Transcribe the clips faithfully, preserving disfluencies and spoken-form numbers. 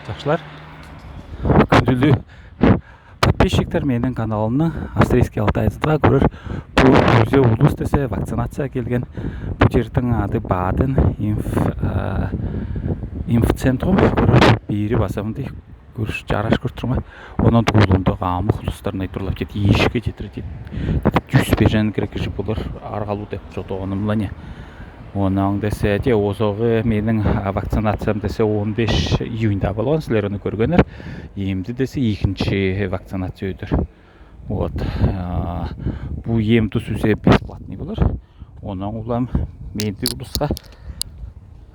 Чахсалар, күүндилу подписчиктер, менің каналымның «Австрийский алтаецтер» көрер. Бу уже улус десе вакцинация келген. Бу жердиң ады Баден инф, а, инфцентрум. Көрер, бири базамды көрш, чараш көртірме. Онан туулунда хамы улустар най турлап кет, ийишке читіре кет. Тюс бежен кирек кижи болар арғалу деп чотоғанымлане. Онан десе, те, озоғы менің, а, вакцинациям десе он беш июньда болған, сілер оны көргенер. Емді десе екінші вакцинация өтер. Вот. А, бу ем тус уже бесплатный болар. Онан улам менді улусха,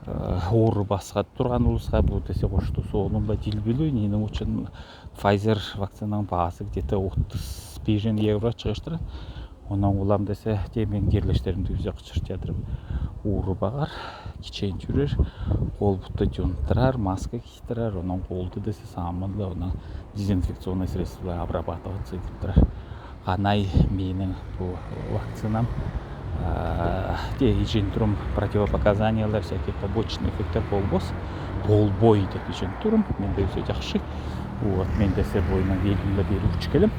а, оры басха турған улусха, бу десе қошты солым ба, дилбилу, ненің учын Pfizer вакцинаның базы где-то отыз бежен евро чыгыштыра. Онан улам десе, те, мен керлештерімді уже кычыртып ядырым. Оры бағар, кичен чурер, қол бутты чонтырар, маска киттірер, онан қолды десе самынлы, онан дезинфекционный средстволар обрабатываться етіп турар. Қанай менің бу вакцинам, а, те, ижен турым, противопоказаниялар, всякий побочный эффекттер болбас, болбой деп ижен турым, мен де уже чахсы. Вот, мен десе бойына велинле беру учкелем.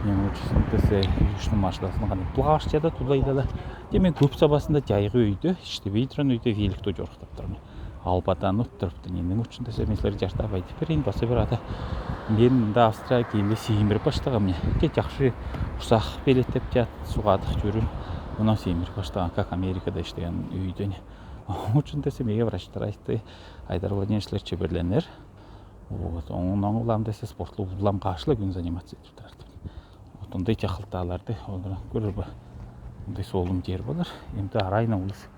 Мен учсын десе, юшны машинасына қана плащ чада тулайдала. Те, мен көп сабасында жайғы өйде, иште бейтірін өйде великті жорықтап турмын. Албадан уттырыпты, ненің учын десе, мен сілерге жартап айтып берейін, басы бір ата. Мен да Австрия келе семіріп баштағам, не. Те, жахшы усақ билет деп жат, суғадық жүрім. Онан семіріп баштағам, как Америкада иштеген өйден. Учын десе, меге врачтар айтты, Айдар Владимирович, сілер чеберленер. Вот, онан улам десе, спортлы улам қашлы күн заниматься етіп тұрарды. Вот, ондай чахылталарды, олар көрер бе? Ондай солым жер болар. Енді арайына улыс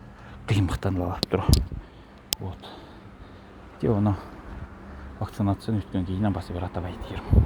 климаттан лалап тұр. Вот. Те оны вакцинацияны өткен кейіннен басы бір атап айтырым.